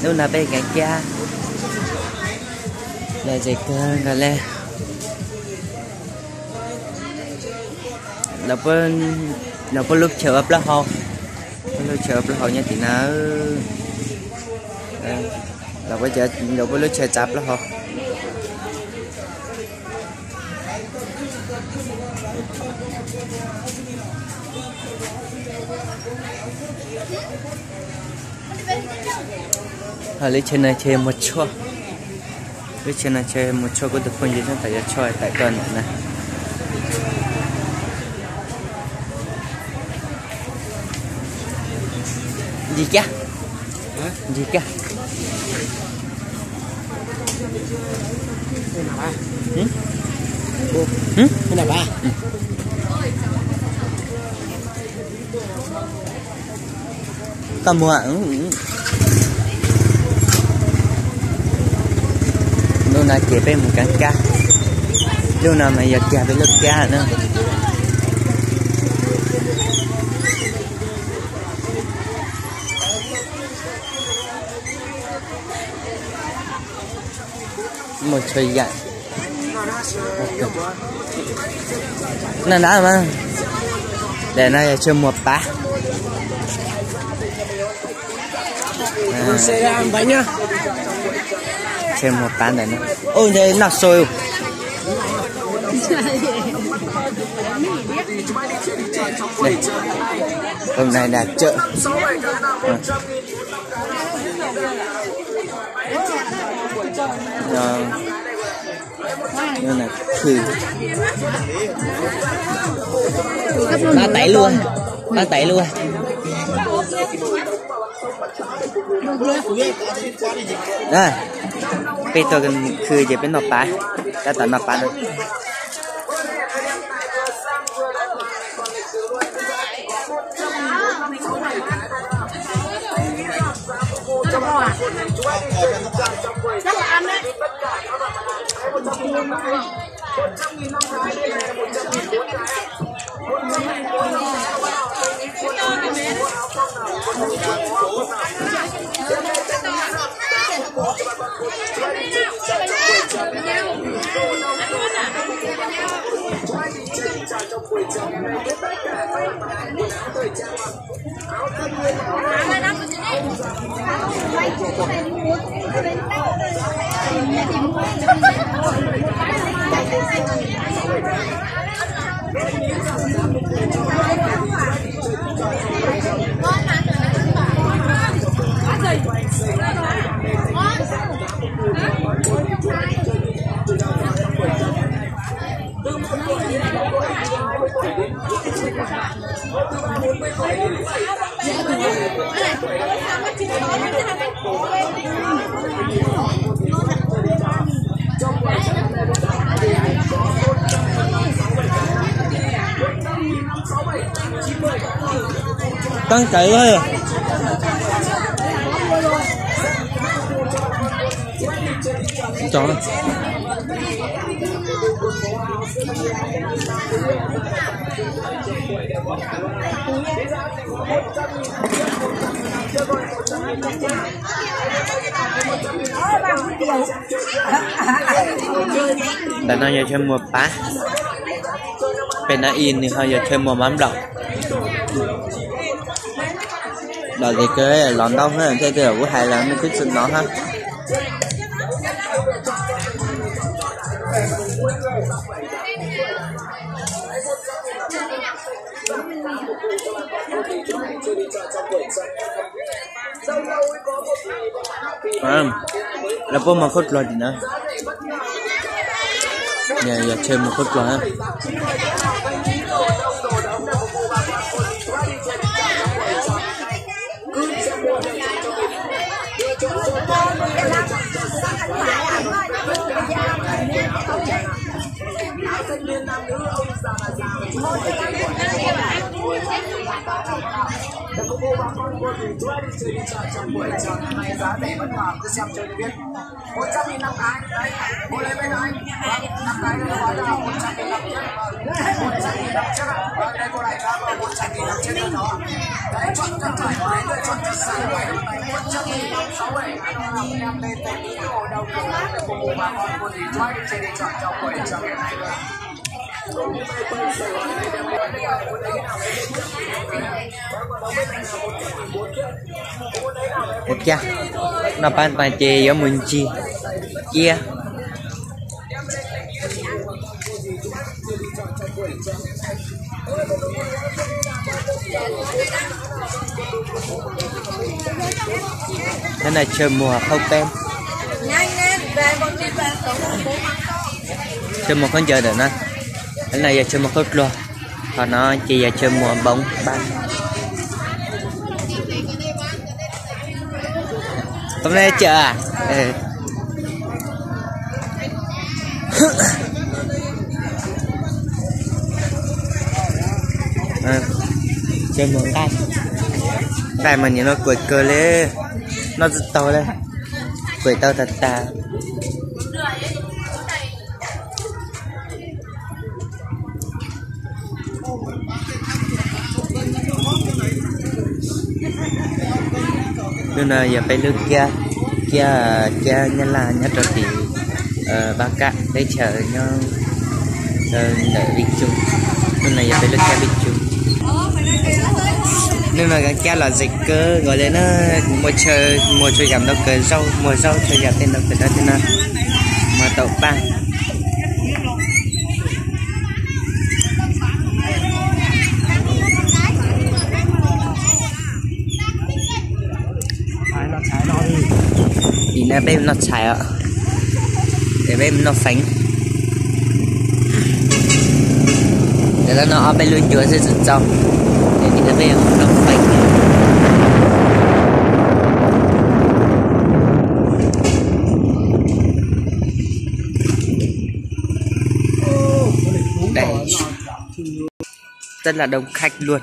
Hnub no peb kev kiab los ze kawg nkaus li. Lawv puab lub chaw ua plaub hau, lub chaw ua plaub hau nyob tim no. Lawv puab lub chaw txav plaub hau. Ho lub chaw no chaw muag tshuaj, lub chaw no chaw muag tshuaj, kuv tus phooj ywg tseem tau yuav tshuaj tawm tuaj ntawm no. Ncig kiag, ncig kiag. Koj muag. Lub no ces peb mus kab kab, lub no mas yog kiag peb lub kab na. Muaj txhua yam. No na mas, ntawm no yog chaw muag pav. Chaw muag pav ntawm no. Ub, ntshe noj su. Tus no na tsawm. Khw, pab tais lub, pab tais lub. Peb tuaj khw ces peb noj pav, tab tom noj pav na. Teeb kawg. Ntawm no yog chaw muag pav, pem no ib nws ho yog chaw muag mab nplaum. Los li kawg los ntaub thiab, tej twg kuv hais los nej twb tsis hnov hab. Lawv puab muag khaub dluag tim no. Yog chaw muag khaub dluag. Chuỗi đi chơi đi chợ trong buổi chợ năm nay giá rẻ bất ngờ, cứ xem cho được biết. Một trăm nghìn năm cái đấy, mua lấy mấy cái. Vâng, năm cái đây, hóa ra là một trăm nghìn năm chiếc. Vâng, một trăm nghìn năm chiếc ạ. Vâng, đây cô đại tá, vâng, một trăm nghìn năm chiếc cho cháu ạ. Đấy, chọn cho thoải mái thôi, chọn cho sảng khoái. Một trăm nghìn năm sáu bảy, anh em lên tên ký, hội đồng cùng với phục vụ bà con cô dì chuỗi đi chơi đi chợ trong buổi chợ ngày nay. Ua kiag, noj pab no ces yuav mus ncig ciab. Nyob no chaw muag khaub peb, chaw muag khaub ncaws ntawm no. Nyob no yog chaw muag khaub dluag, qhov no ces yog chaw muag npoo npab. Tau ne cawm. Chaw muag nqaij, nqaij mas nim no kuaim kawg li, noj tsis tau li, kuaim tau tag tag. Hnub no yog peb lub kiab, kiab, kiab Nyab Laj nyob rau tim Paj Kam teb chaws nyob ntawm Vij Tsu. Hnub no yog peb lub kiab Vij Tsu. Hnub no kiab los zem kawg nkaus li na, muaj chaw, muag chaw yam ntau kawg, zaub, muag zaub chaw yam tej ntau kawg dab thiab na, muag taum paj. Tim no peb noj tshais os, es peb noj feev. Ces lawv noj ob peb lub ncua xwb tsis txaus, es tim no peb noj feev. Đây, rất là đông khách luôn.